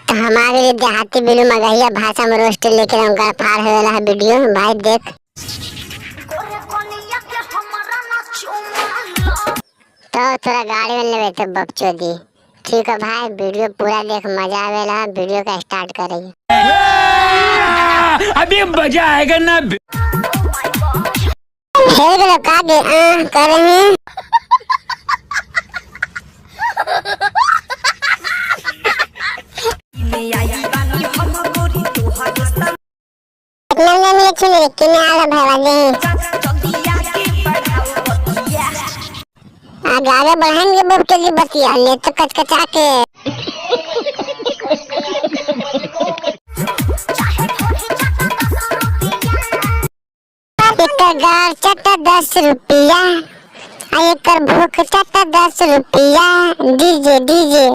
तो हमारे देहाती बिलू मगहिया भाषा में रोस्ट लेके हम फाड़ होवेला है वीडियो भाई देख। तो थोड़ा गाड़ी में लेवे तो बकचोदी। ठीक है भाई, वीडियो पूरा देख, मजा आवेला। वीडियो का स्टार्ट करेंगे। अभी मजा आएगा ना। खेल गलो कागे आ कर रहे हैं। कितना ले चुनी किने आला भाई वाले आगे आगे बढ़ाएंगे बकचोदी बतिया ले तो कचकचा के। एक गार चटा 10 रुपया, एक भूख चटा 10 रुपया। डीजे डीजे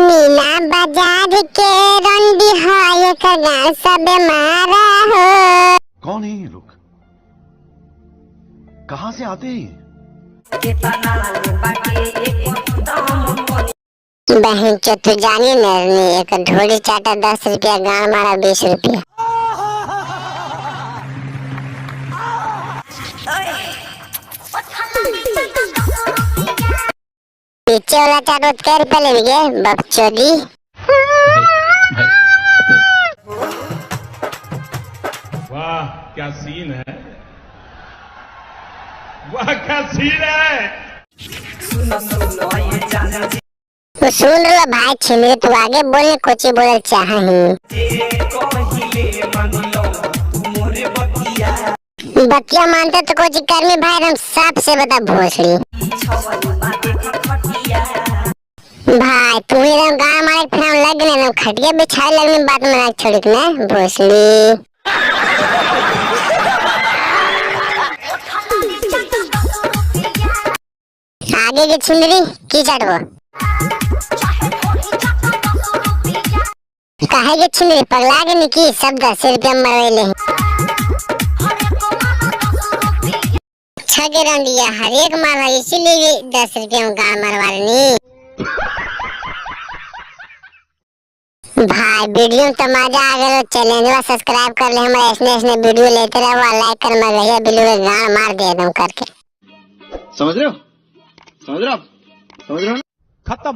मीना बाजार के रंडी है, एक गार सब मारा हो। कौन है ये लोग, कहाँ से आते हैं? बहन चो तू जानी नहीं, एक ढोली चाटा 10 रुपया, गाड़ मारा 20 रुपया। पीछे वाला चाट कै रुपया ले गए बकचोदी। वाह क्या सीन है, वाह क्या सीन है। तू सुन रहा भाई छिमरे, तू आगे बोलने कोची बोले चाह ही। बतिया मानते तो कोची करनी भाई, हम साफ से बता भोसड़ी। भाई तू ही एकदम गाड़ मारे फिर हम लगने एकदम खटिया बिछाए लगने बात मना छोड़ी ने भोसड़ी। आगे की छिंदरी की चटबो काहे के छिंदरी पगला के निकी सब 10 रुपया मरवेले। छगे रंडिया हर एक माल इसीलिए भी 10 रुपया में गाड़ मरवा नी। भाई वीडियो में तो मजा आ गया। चैनल सब्सक्राइब कर ले, हमारे ऐसने ऐसने वीडियो लेते रहो, लाइक कर मगहिया बिल्लू के गाड़ मार दे एकदम करके। समझ रहे हो? समझ रहे हो आप? समझ रहे हो ना? खत्म।